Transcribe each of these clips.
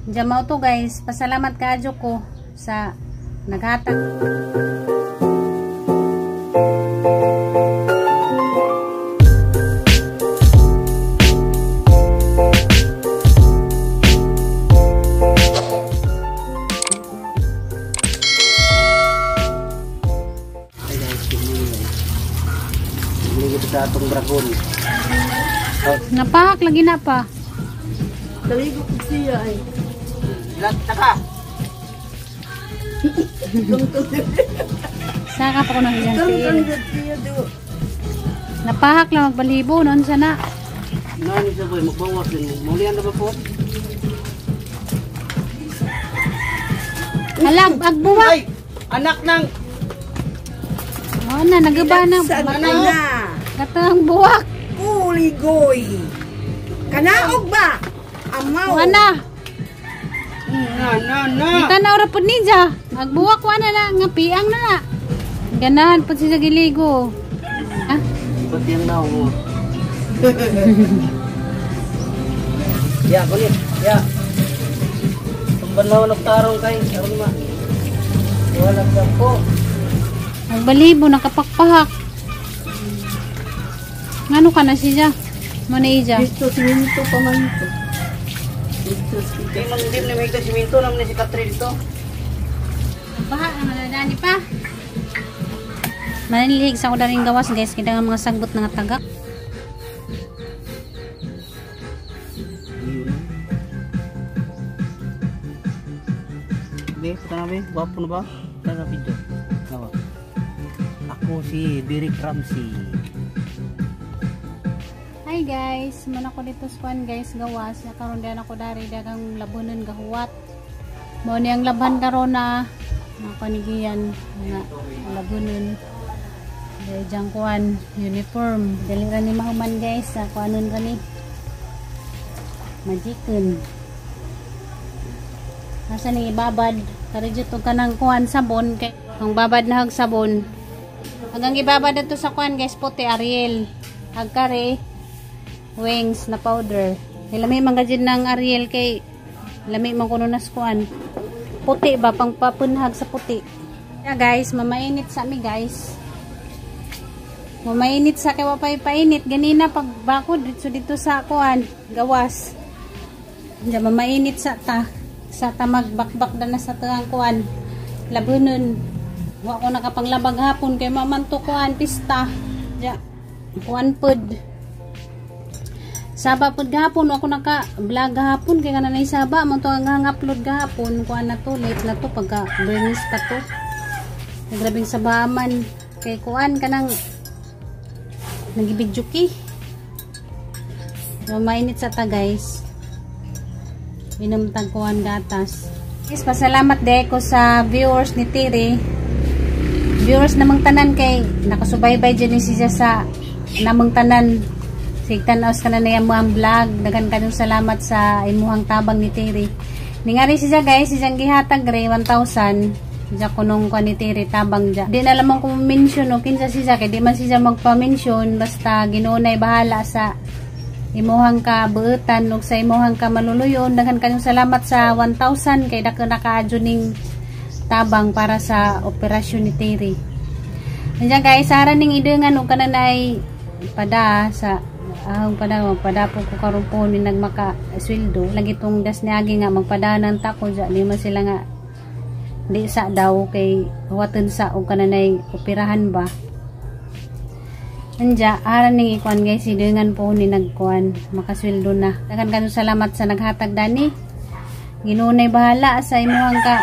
Diyan mao to guys, pasalamat kaadyo ko sa naghatag. Hi guys, good morning guys. Bili kita sa atong dragon. Napahak lagi na pa. Naligo ko siya ay. Lat taka. Saka pa ko nang iyang Kang tiil. kang siya do. Napahak lang magbalibo noon sana. Nani sa boy magbawas din mo. Maulian na ba po? Halag, agbuwak. Ay, anak ng Oo na, nagaba na. Sa Matay. na. Katang buwak. Kuligoy. Kanaog ba? Amaw. Wa na. Na na na. Kita na ora pud ninja. Agbuwak wa na na nga piang na na. Ganahan pud siya giligo. Ah, Ba't yan na mo? Ya, kulit. Ya. Pagbanlaw ng tarong kay aron ma. Wala ka po. Nagbalibo nakapakpahak. Ngano ka na siya? Mo na ija. Dito siminto pa man to. Dito Di man di man may siminto naman ni si Katri dito. Baha ang dani pa. Manilihig sa ko daring gawas guys, kita nga mga sagbot nga tagak. Be, puta na be, gwapo na ba? Tara video. Nawa. Ako si Derek Ramsey. Hi guys, man ako dito sa kuan guys gawas. Karon din ako dari dagang labunon gahuwat. Mao ni ang laban karon na mga panigiyan nga labunon. Dahil diyang kuan uniform. Dili ra ni mahuman guys, sa kuanon ra ni. Magicon. Asa ni ibabad? Kari jud tong kanang kuan sabon kay ang babad na hag sabon. Hanggang ibabad na to sa kuan guys, puti Ariel. Hag kare wings na powder. Kay lami man gajud ng Ariel kay lami man kuno nas kuan. Puti ba pang papunhag sa puti. Yeah, guys, mamainit sa mi guys. Mamainit sa kay wa pay painit ganina pag bako dito dito sa kuan gawas. Diyan mamainit sa ta. Sa ta magbakbak na sa taang kuan. Labunon. Wa ko nakapanglabag hapon kay mamanto kuan pista. Diya kuan pod. Saba pod gahapon wa ko naka vlog gahapon kay kananay saba mo to ang upload gahapon kuan na to late na to pagka Bernice pa to. Grabing sabaman kay kuan kanang nagibidyo ki. Mamainit sa ta guys. Inom tag kuan gatas. Guys, pasalamat de ko sa viewers ni Tiri. Viewers namang tanan kay nakasubaybay dyan ni siya sa namang tanan. Sigtan-aos ka na na yung mga vlog. Daghan kayong salamat sa imuhang tabang ni Tiri. Ningari siya guys, siyang gihatag re 1,000. Siya kunong kuan ni Tiri tabang dya. Di na lamang ko mention o kinsa siya kay di man siya magpa-mention basta Ginoo na'y bahala sa imuhang kabuutan ug sa imuhang kamaluluyon. Daghan kayong salamat sa 1,000 kay dako nakaadyo ning tabang para sa operasyon ni Tiri. Andiyan guys, sara ning idungan ug kananay pada sa ahong pada magpada po ko karon po ni nagmaka sweldo. Lagi tong das niagi nga magpadanan ta ko dya, di man sila nga di sa daw kay huwaton sa og kananay operahan ba. Anja, aran ning ikuan guys, idungan po ni nagkuan, makasweldo na. Daghan kayong salamat sa naghatag dani. Ginoo na'y bahala sa imuhang ka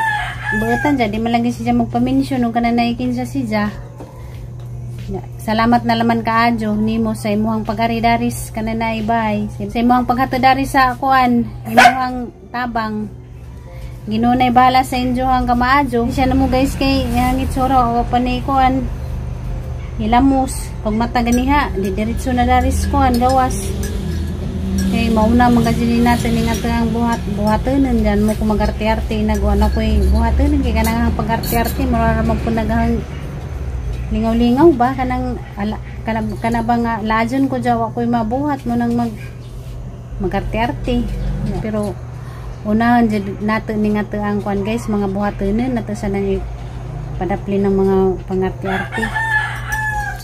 buotan dya, di man lagi siya magpa-mention ug kananay kinsa siya. Ya, salamat na laman kaadyo nimo sa imuhang pag-ari-daris kananay bay. Sa imuhang paghatod-dari sa kuan, imuhang tabang. Ginoo na'y bahala sa inyohang kamaadyo. Siya na mo guys kay ang itsura o pa ni kuan. Hilamos pag mata ganiha, di diretso na daris kuan gawas. Kay mauna man gajud natin ning atong buhat buhatonon diyan mo kung magarte-arte nagwa na koy buhatonon kay kanang ang pagarte-arte mura ra man pud naghang lingaw-lingaw ba kanang ala, kana, kana ba nga lajon ko jawa koy mabuhat mo nang magarte-arte. Pero Unahon jud nato ni nga ang kuan guys, mga buhatonon nato sa nang padaplin ng mga pangarti-arti.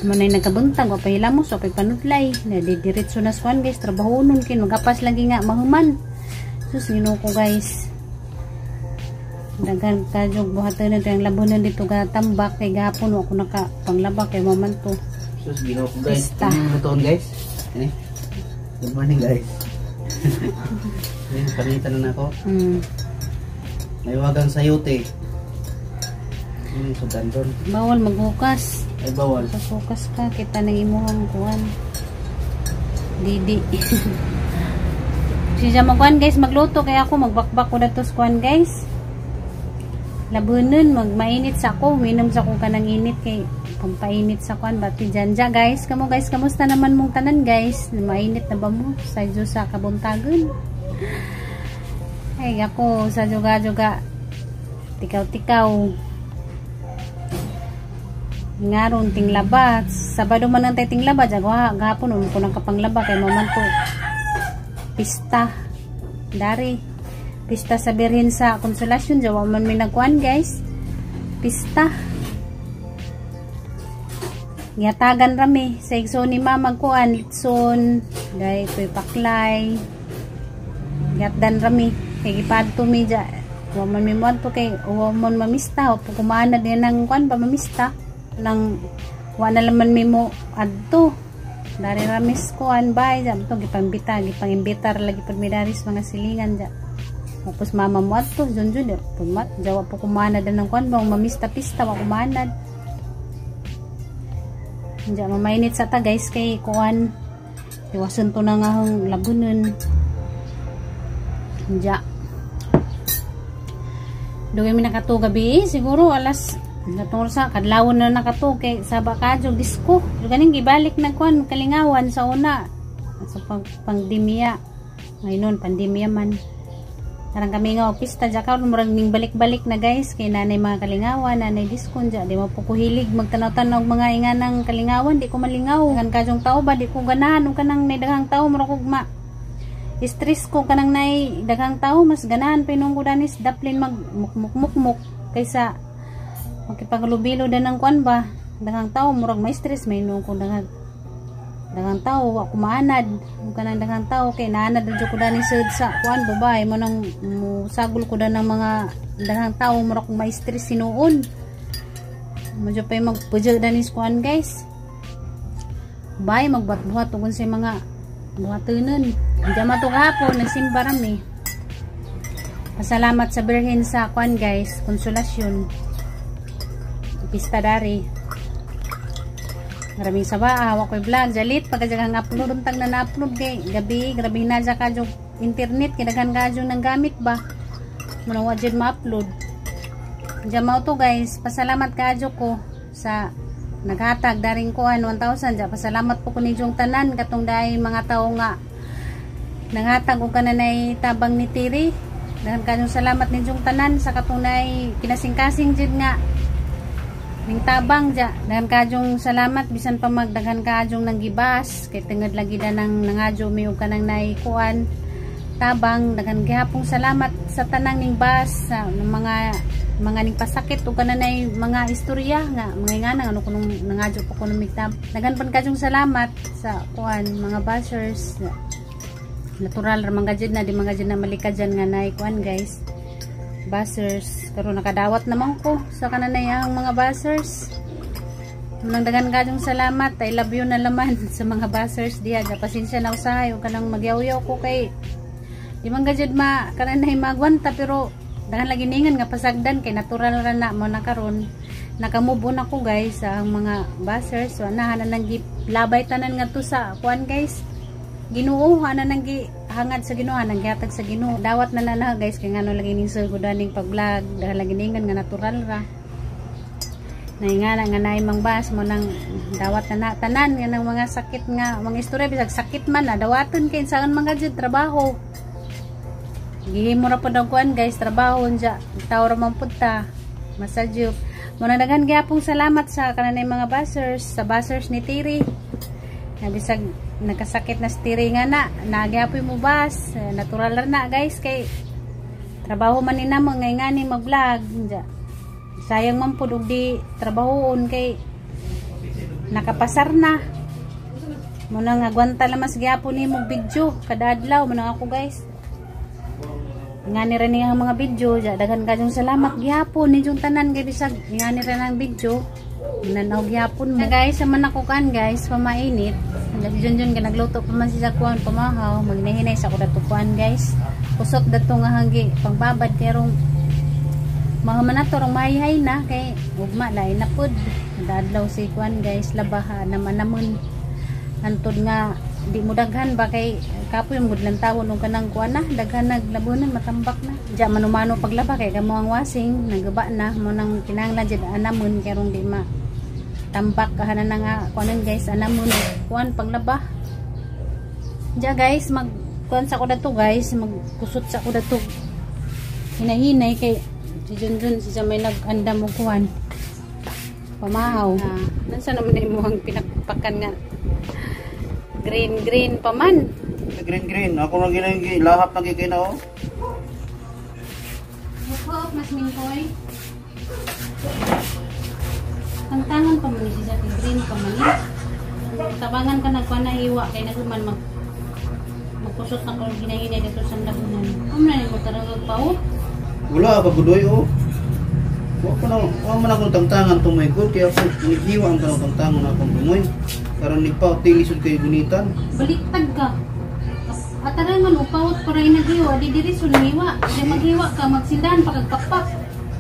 Mo nay nagkabuntag, wa pa hilamos, wa pa panudlay. Nadidiretso na sa kuan guys, trabahonon kay magapas lagi nga mahuman. Sus, Ginoo ko guys. Daghan kajog buhatonon to yung labonon dito ga tambak kay gahapon wa ko naka panglaba kay maman to. Sus, Ginoo ko guys. Pista. Ano lutoon guys? Ini. Good morning guys. Ini panitan na ako. May wagang sayote. Ini sudan doon. Bawal maghukas. Ay bawal. Paghukas ka, kita ng imuhang kuan. Didi. Siya magkuan guys, magluto kaya ako magbakbak ko na to sa kuan guys. Labunon, magmainit sa ako, minom sa ko kanang init kay pampainit sa kuan bati janja guys. Kamo guys, kamusta naman mong tanan guys? Mainit na ba mo sa Diyos sa kabuntagon? Ay ako sa juga-juga tikaw-tikaw. Ngaron tinglaba, Sabado man ang tay tinglaba, jago gahapon ko nang kapanglaba kay maman to pista. Dari pista sa Birhen sa Konsolasyon, jawa man mi nagkuan guys. Pista. Gihatagan rami sa igsoon ni mama kuan litson, dahil to'y paklay. Gihatdan rami kay gipadto mi ja. Wa man mi moadto kay wa man mamista, wa po kumana din ang kuan ba mamista nang wa na laman mi mo adto. Dari ramis kuan bay ja to gipambita, gipangimbitar lagi pud mi dari sa mga silingan ja. Tapos mama mo adto junjun di pumat jawa po kumana din ang kuan ba mamista pista wa kumanad. Diya mamainit sa ta guys kay kuan iwasan to na nga hong labunon. Diya dugay mi nakato gabi siguro alas natungol sa kadlawon na nakato kay saba kadyo disco. Ganing gibalik na kuan kalingawan sa una sa pandemya. Ngayon pandemya man. Karang kami nga pista dya karon murag ning balik-balik na guys kay nanay mga kalingawan, nanay disco dya. Di mo po ko hilig magtanaw-tanaw mga inganang kalingawan, di ko malingaw. Kan kadyong tao ba di ko ganahan og kanang nay daghang tao murag og ma stress ko kanang nay daghang tao, mas ganahan pinong ko danis daplin mag mukmuk kaysa makipaglubilo dan ang kuan ba daghang tao murag ma stress may nung ko daghang daghang tao wa kumaanad ug kanang daghang tao kay naanad jud ko dani sud sa kuan babae mo nang musagol ko dan ng mga daghang tao murag kong ma-stress sinuon medyo pa magpudyo dani sa kuan guys bay magbuhat-buhat tungkol sa mga buhatonon. Diyan mato kahapon nagsimba rami. Pasalamat sa Birhen sa kuan guys, Konsolasyon. Pista dari. Maraming saba, hawak ko'y vlog. Jalit, pagkajagang upload, untang na na-upload kay gabi, grabe na dyan kadyo internet, kinagan kadyo ng gamit ba. Muna wa dyan ma-upload. Diyan mao to guys, pasalamat kadyo ko sa naghatag daring kuan 1,000 dyan. Pasalamat po ko ninyong tanan katong dahil mga tao nga nanghatag og kananay tabang ni Tiri. Daghan kayong salamat ninyong tanan sa katong nay kinasingkasing jud nga ning tabang dya. Daghan kayong salamat bisan pa magdaghan kayong nanggibas kay tungod lagi da nang nangadyo mi og kanang nay kuan tabang. Daghan gihapong salamat sa tanang ning bas sa mga ning pasakit ug kananay mga istorya nga mga ingana ano kunong nangadyo pa kuno mig tab. Daghan pan kayong salamat sa kuan mga bashers. Natural ra man gajud na di man gajud na malika dyan nga nay kuan guys. Buzzers karon nakadawat naman ko sa kananay ang mga buzzers. Munang daghan kayong salamat. I love you na laman sa mga buzzers diha. Pasensya na usahay ug kanang magyawyaw ko kay di man gajud ma kananay magwanta pero daghan lagi ningan nga pasagdan kay natural ra na mo na karon. Naka-move on ako guys sa ang mga buzzers. So anahan na nang labay tanan nga to sa kuan guys. Ginoo ana nang gihangad sa Ginoo, nang gihatag sa Ginoo. Dawat na na guys kay ngano lagi ning sugodaning pag-vlog, dahil lagi ningan nga natural ra. Naingana nga naay mangbas mo nang dawat na, na tanan nga nang mga sakit nga mga istorya bisag sakit man na dawaton kay saan man gajud trabaho. Gihimo ra pud ang kuan guys, trabaho unja, tawo ra man pud ta. Masadyo. Mo nang daghan gyapong salamat sa kananay mga buzzers, sa buzzers ni Tiri. Na bisag nagkasakit na si Tiri nga na, nagyapoy mo bas, natural ra na guys kay Trabaho man ni namo ngay ngani mag-vlog. Sayang man pud og di trabahoon kay nakapasar na. Muna nga agwanta lang mas gyapon nimo video kada adlaw mo ako guys. Ngani ra niya ang mga video, daghan kayong salamat gyapon ninyong tanan kay bisag ngani ra nang video. Nanaw gyapon mo. Na guys, sa man ako kan guys, pamainit. Si Junjun ka nagluto pa man siya kuan pamahaw, magnahinay sa ko dato kuan guys. Kusot dato nga hanggi pangbabad kay rong mga manato rong mahihay na kay ugma lain na pud. Dadlaw si kuan guys, labaha naman namon. Antod nga di mo daghan ba kay kapoy mo lang tawon og kanang kuan na, daghan naglabunan matambak na. Diya manumano paglaba kay kamo ang wasing nagaba na mo nang kinahanglan jud anamon kay rong di ma tambak kahanan na nga kuanon guys, anamon kuan paglaba. Diya guys, mag kuan sa ko dato guys, magkusot sa ko dato hinahinay kay si Junjun siya may nag-andam og kuan pamahaw. Nansa naman na imuhang pinakpakan nga green green pa man. Green green ako nang ginang lahap na gikina oh. Buko mas mingkoy. Tangtangan pa man siya kay green pa man. Tabangan ka nagkuan na hiwa kay naghuman mag magkusot na kung ginahinay dito sa lagunan. Amo na nimo taragag paot. Wala pa gudoy oh. Wa pa na, wa man akong tangtangan tumoy ko kaya ako naghiwa ang kanang tangtangan akong tumoy. Karon nigpaot tilisod kay gunitan. Baliktad ka. Atarangan o paot para inaghiwa di diri sul hiwa. Di maghiwa ka magsindahan pa kag pakpak.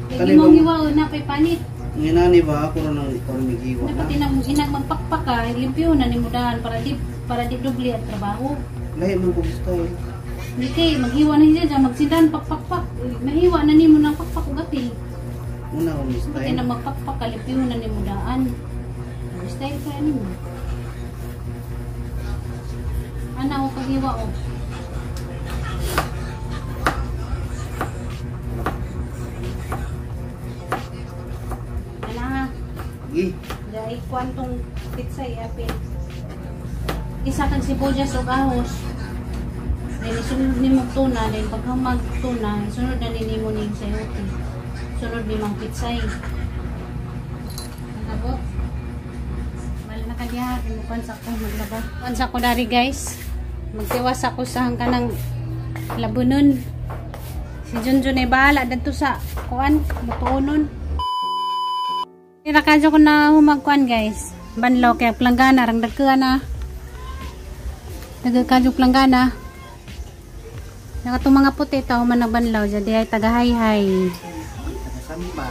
Kay imong hiwa na pay panit. Nginani ba ako ra nang karon naghiwa. Dapat inag magpakpak ka, limpyo na nimo dahan para di doble ang trabaho. Lahi man ko style. Di kay maghiwa na siya dyan, magsindahan pakpakpak. Mahiwa na nimo nang pakpak og apil. Una akong style. Dapat inag magpakpak ka, limpyo na nimo daan. Style ka nimo. Ana o paghiwa o. Ana ha. Gi. Dahil kwantong pizza iapil. Isa kang sibuyas o ahos. Then isunod ni mong tuna, then pag humag tuna, isunod na ni mo ning sayote. Sunod ni mong pitsay. Nakabot. Wala na kadiha, kinukuan sa ko maglaba. Kuan sa ko dari guys. Magtiwas ako sa hangkanang labunon. Si Junjun ay bahala dadto sa kuan, butuonon. Tira kadyo ko na humagkuan guys. Banlaw kay planggana rang dagkuan na. Dagkadyo planggana. Nakatong mga puti tao man nagbanlaw dyan di ay tagahay-hay. Tagasamba.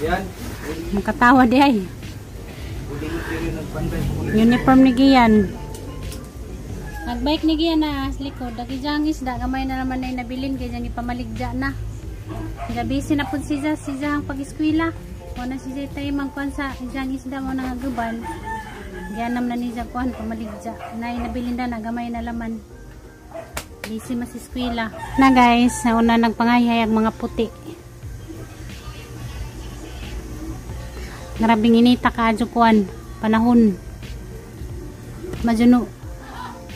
Yan. Makatawa di ay. Uniform ni Gian. Nagbike ni Gian na sa likod. Dagi dyan isda gamay na naman ay nabilin kay dyan ipamaligja na. Gabi sinapod siya siya ang pag-eskwela. Wala siya tayo magkuan sa dyan isda mo na nga guban. Gianam na niya kuan pamaligja. Nay nabilin na gamay na laman. Busy mas eskwela. Na guys, una nagpangayhay ang mga puti. Grabing inita ka adyo kuan panahon. Majuno.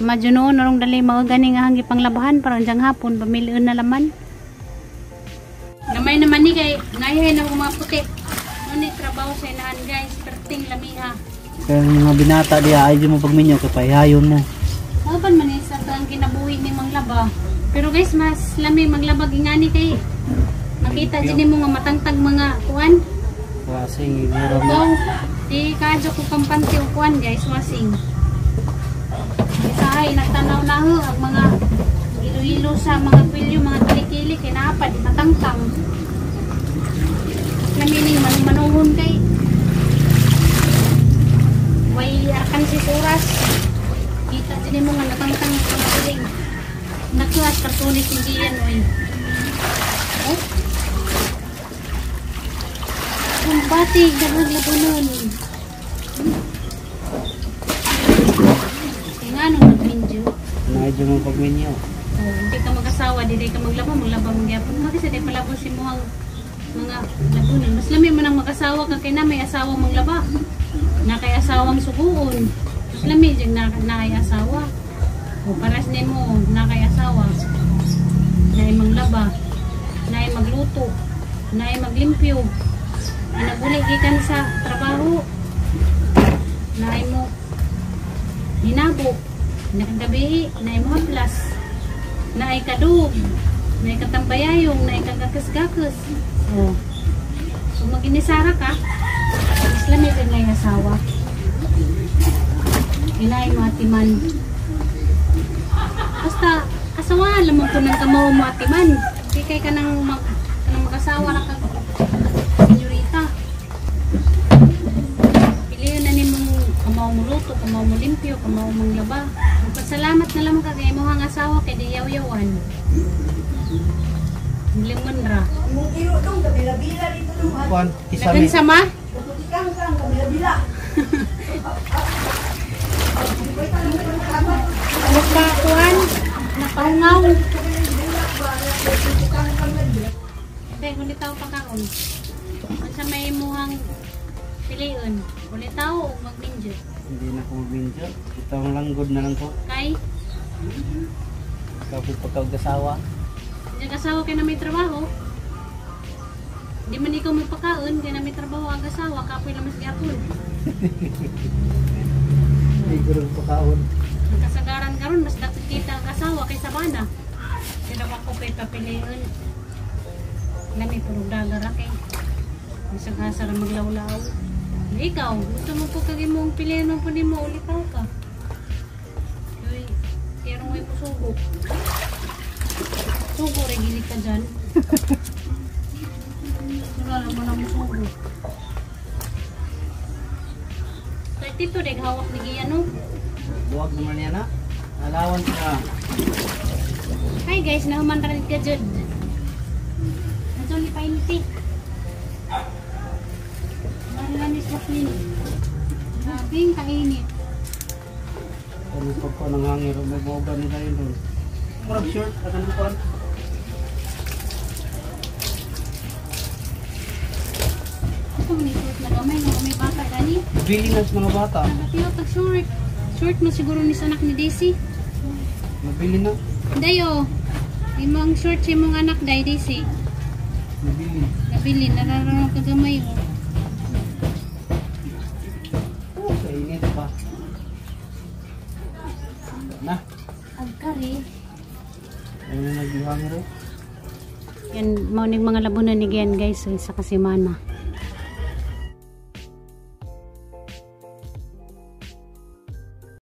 Majuno norong dali mga gani nga hangi panglabahan para anjang hapon pamilion na laman. Gamay naman ni kay ngayhay na mga puti. Ngunit trabaho sa inahan guys, perting lamiha. Kaya mga binata diya ay di mo pagminyo kay pahihayon mo. Open man sa ang kinabuhi ni manglaba. Pero guys, mas lami maglaba gingani kay makita din nimo nga matangtag mga kuan. Wasing mura mo. Di kadyo ko kampante og kuan guys, wasing. Isahay nagtanaw na ho ang mga ilo-ilo sa mga pilyo, mga kilikili kay naapad matangtang. Mas lami ning manuhon kay way arkan si oras. Kita din mo nga natangtang ang mga Nakuha kartunis ni Gian oy. Oh. Kumbati daghang labunon. Kaya nga nung nagminyo. Naadyo mo pagminyo. Oh, hindi ka mag-asawa, di ka maglaba, maglaba mong gyapon. Bakit sa di palabo si muhang mga labunon. Mas lami mo nang mag-asawa ka kay na may asawa manglaba. Na kay asawang suguon. Mas lami dyan na kay asawa. O paras nimo na kay asawa. Naay maglaba, naay magluto, naay maglimpyo. Naguli gikan sa trabaho. Naay mo hinabo, nakagabi, naay mo haplas, naay kadug, naay katambayayong, naay kagakas-gakas. O. So maginisara ka, Islam may kay asawa. Inay mo atiman. Basta asawa lamang ko ng kamaw mo atiman. Di kay kanang kanang mag-asawa ra ka senyorita. Pilihan na nimong kamaw mo luto, kamaw mo limpyo, kamaw mong laba. Magpasalamat na lamang ka kay imong asawa kay di yaw-yawan. Limon ra. Imong iro dong kabila-bila dito dong. Kuan, kisame. Lagan sama? Kang kang kabila-bila. Nagpakuan, napahungaw. Hindi, ulitaw pa kaon. Unsa may imuhang piliun? Ulitaw o magminjo? Hindi na ko magminjo. Ito ang langgod na lang ko. Kay, Kapag pagkagasawa. hindi asawa kay na may trabaho. Di man ikaw magpakaon, kay na may trabaho ang asawa, kapoy lamas gyapon. Hindi ko rin pakaon. Ang kasagaran karon mas nakikita ang asawa kaysa bana. Pero ako kay papiliun. Lami puro dagar kay. Bisag asa ra maglawlaw. Ikaw, gusto mo po kag imong pilihan mo po nimo ulitaw ka. Uy, pero may pusugo. Sugo rin gili ka dyan. Wala lang mo na musugo. 32 rin hawak ni Gian, no? Buwag naman yan ha. Alawan ka. Hi guys, nahuman rin ka dyan. Ito ni painiti. Marilanis Jocelyn. Grabing kainit. Ano pa po ng hangin, may boga nila yun doon. Murag short, akan kuan. Ito ni short na gamay, no? May bata gani. Bili na sa mga bata. Nakatiyo tag short. Short mo siguro ni sa anak ni Daisy. Mabili na. Dayo, imong short sa imong anak day Daisy. Mabili. Nabili, nararamang kagamay. Oh. Oh, kainit pa. Na. Agkari. Ayun na naghihangin rin. Yan, mao ning mga labunan ni Gian guys, so isa ka semana.